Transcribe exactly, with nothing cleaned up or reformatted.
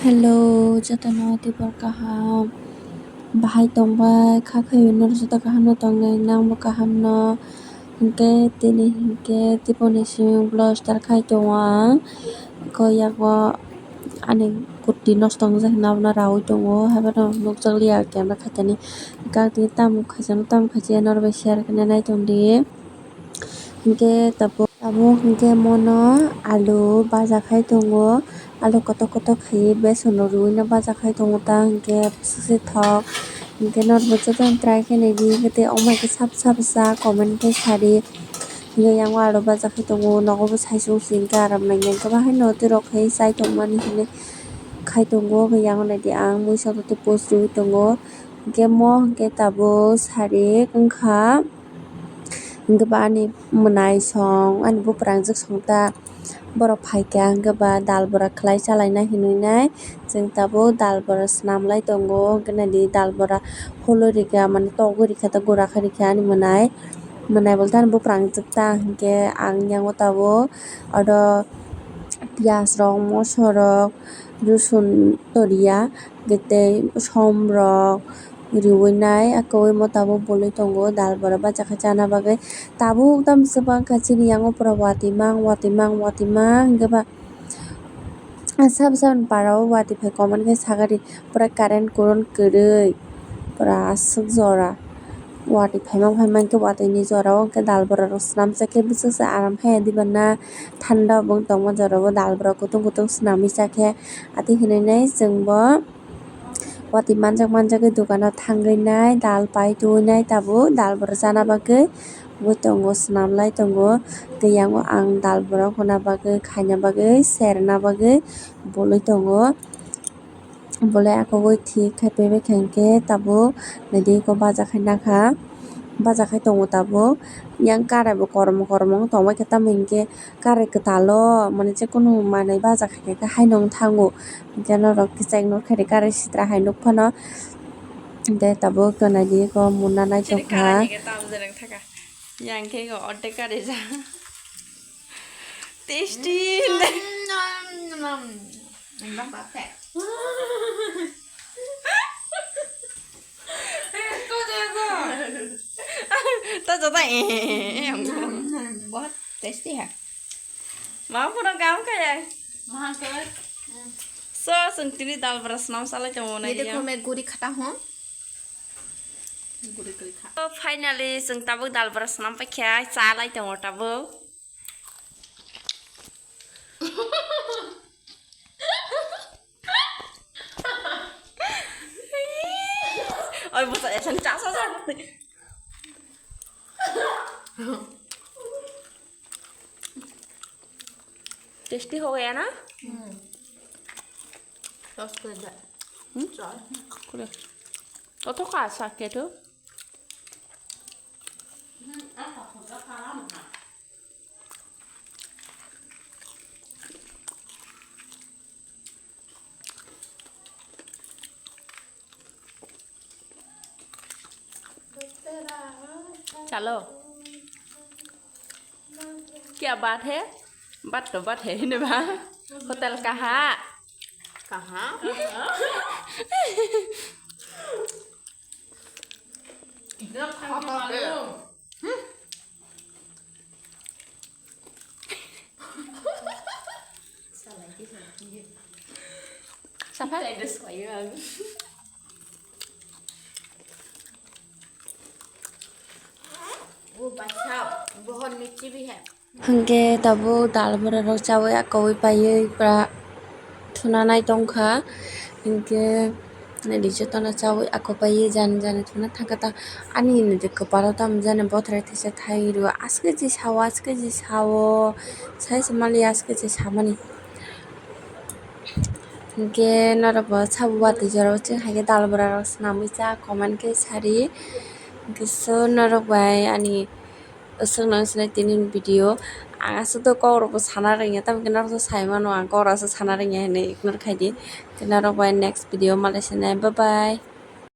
Hello, jotono tibor kaham. Bahai tongbai, kha khayo norok joto kaham no tongnai, nangbo kaham no. Hinkhe tini hinkhe tiboni simi vlog start khai tongo ang. Ko yago ani kurti nosto wngjak hinwi abono raui tongo, haiphano nukjakliya camera khaitani. Kak tini tamo khaijak tamo khaijak norok bai share khaina nai tongdi. Hinkhe tabuk, tabuk hinkhe mono alu baja khai tongo, alu kotor kotor khaiwi besono rwino baja khai tongo ta hinkhe bwswk se thok. Hinkhe norokbo jotono try khe naidi, hinkhe tei omo hai khe sab sab sa comment khe sadi. Hinkhe yango alu baja khai tongo, nogo bo sai sung sing khe aram nang nang khe bahai no twi rok khai chai tongmani hinwi khai tongo. Hinkhe yango naidi ang mui saka tei post rwui tongo, hinkhe mo hinkhe tabuk sari wngkha. Hinkhe ba ani mwnai song, ani buprangjwk song ta borok phaikha, hinkhe ba dal bora khlai chalaina hinwi nai. Chwng tabuk dal bora swnam lai tongo, hinkhe naidi dal bora holoi rikha, mane togwi rikha, tei gura khe rikha ani mwnai. Mwnai bolte ani buprangjwk ta, hinkhe ang yango tabuk oro piyaj rok, moso rok, rosun toriya, hinkhe tei som rok, riwi nai, akwui mo tabuk bolwi tongo dal bora bacha khe chana bagwi. Tabuk tamo se bangkha chini yango pura watwi mang, watwi mang, watwi mang, hinkhe ba sabo saboni para o watwi phai koman khe sagari pura current kurun kwrwi pura aswk jora watwi phaimang phaimang khe watwi ni jora o hinkhe dal bora rok swnamsa khe bwswk se aram haiya diba na thanda bo wng tongma jora o dal bora kutung kutung swnamwi cha khe atwi hinwi nai chwng bo. Watwi manjak manjak khe dukano thangwi nai dal pai twi nai tabuk dal bora chana bagwi bo tongo swnam lai tongo tei yango ang dal bora honna bagwi khaina bagwi serna bagwi bolwi tongo bolai akwui thik khai paibai kha hinkhe tabuk naidi eko baja khai nakha baja khai tongo tabuk yang karai bo kormo kormo wng tongbai khe tamo hinkhe. Karai kwtal o mane je kunu manwi baja khaikha khe haino wng thango, hinkhe norok kichai nukha de karai sitra hai nuk phano. Hinkhe tabuk naidi eko muna naitokha. Yang khe eko ordek karai ja. Tasty. Ta jata eh. Bahut tasty hai. Ma pura gam kaya. Maha kar. So, chwng tini dal bora swnam salai tongo na. Ye dekho, main guri khata hoon. Guri guri kha. So, finally, chwng tabuk dal bora swnam paikha, chalai tongo tabuk. Oi, bwsa, esan chasa sa. Tasty ho gaya na? Hmm. Tos kore da. Hmm? Chal. Kore. Toto ka sa ke to? Chalo. Kya baat hai? Baat to baat hai, hinwi ba? Hotel kaha? Kaha? Sapa? वो बच्चा बहुत मिर्ची भी है। Hwnkhe tabuk dal bwrwi rok chaui akwui paiwi pra thuna nai tongkha. Hwnkhe nini jotono chaui akwui paiwi jani jani thuna thangkha ta. Ani nini kwparo tamo jani bothrai thwisa thai rw aswk je sao aswk je sao sai se mali aswk je samani. Hwnkhe norok bo sabo watwi jorao chwng hai khe dal bwrwi rok swnamwi cha comment khe sari. Hwnkhe so norok bai ani Aswk nang sinai tini video. Ang aswk to kok rok bo sana rwngya, tamo khe norok to sai mano ang kok rok aswk sana rwngya hinwi ignore khai di. Khe norok bai next video malai sinai. Bye bye.